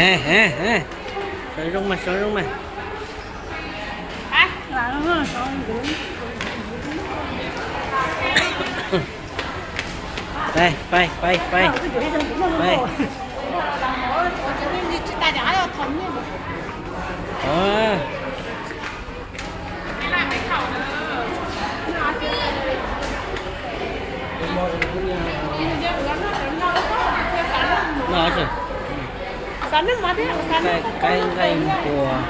Sawv zoo mas, sawv zoo mas. Pais, pais, pais, pais. Qaib nqaij npuas.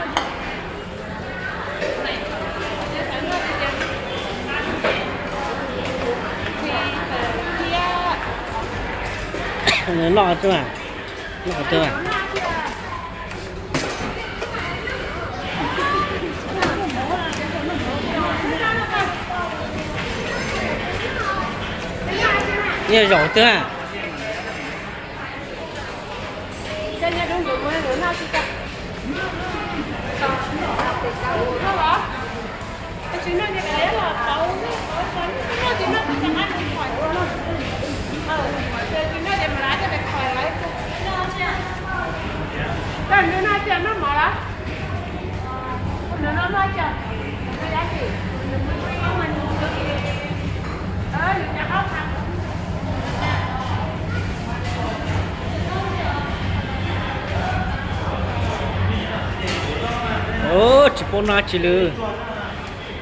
Noj twg, noj qhov twg. Nyiaj zaum twg. Tsis paub noj tsi li.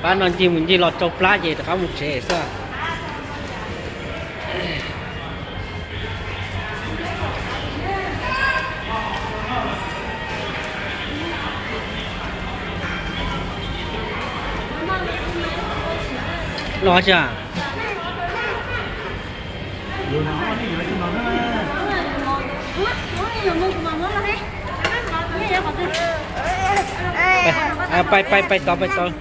Pab no ncig mus ncig los rau plab ces rov qab mus tsev xwb. Los tsi. Pais, pais, pais tod, pais tod.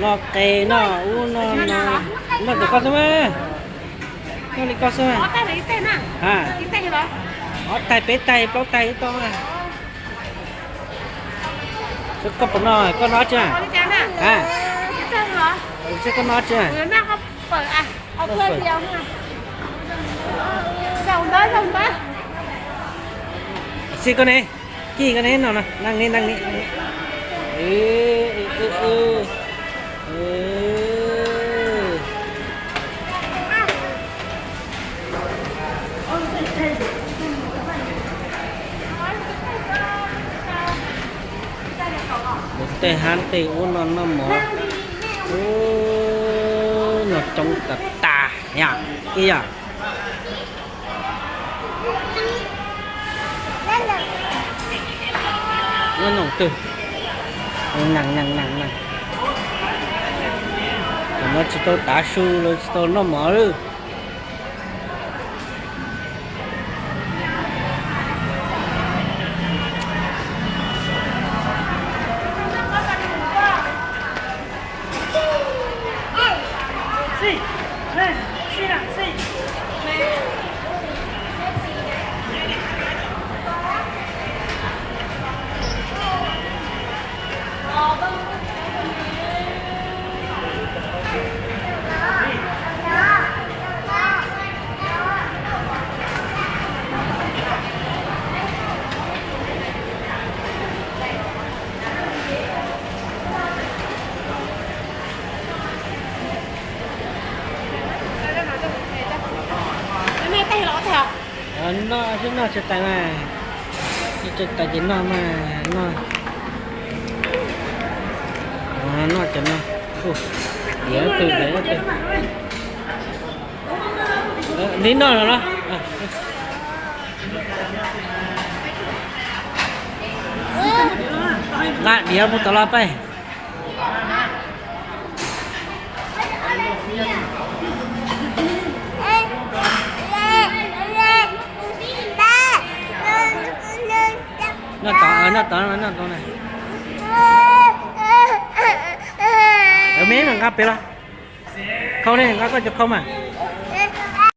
Noj qe noj ub noj no, noj tim koj xwb mas. Noj li koj xwb mas. A, ob tais peb tais plaub tais ib toj mas. Koj puas noj, koj noj tsi? A, koj noj tsi? Xij koj ne, kij koj ne, no, neeg ne, neeg ne. Tej hab tej ub no noj mov, ub, no coob tas tas yom, ib yom. Nyob noo twg, neeg neeg neeg neeg. Tam no tsis tau tav su los tsis tau noj mov lawm. Noj xwb, noj tsis tas mas, tsis tas ces noj mas, noj, noj cov no, diav twg diav twg. Neb noj no los. Nqa diav mus tom los peb. Noj tod, noj tod, noj tod na. Me nqa pem los. Khau ne, nqa koj cov khau mas.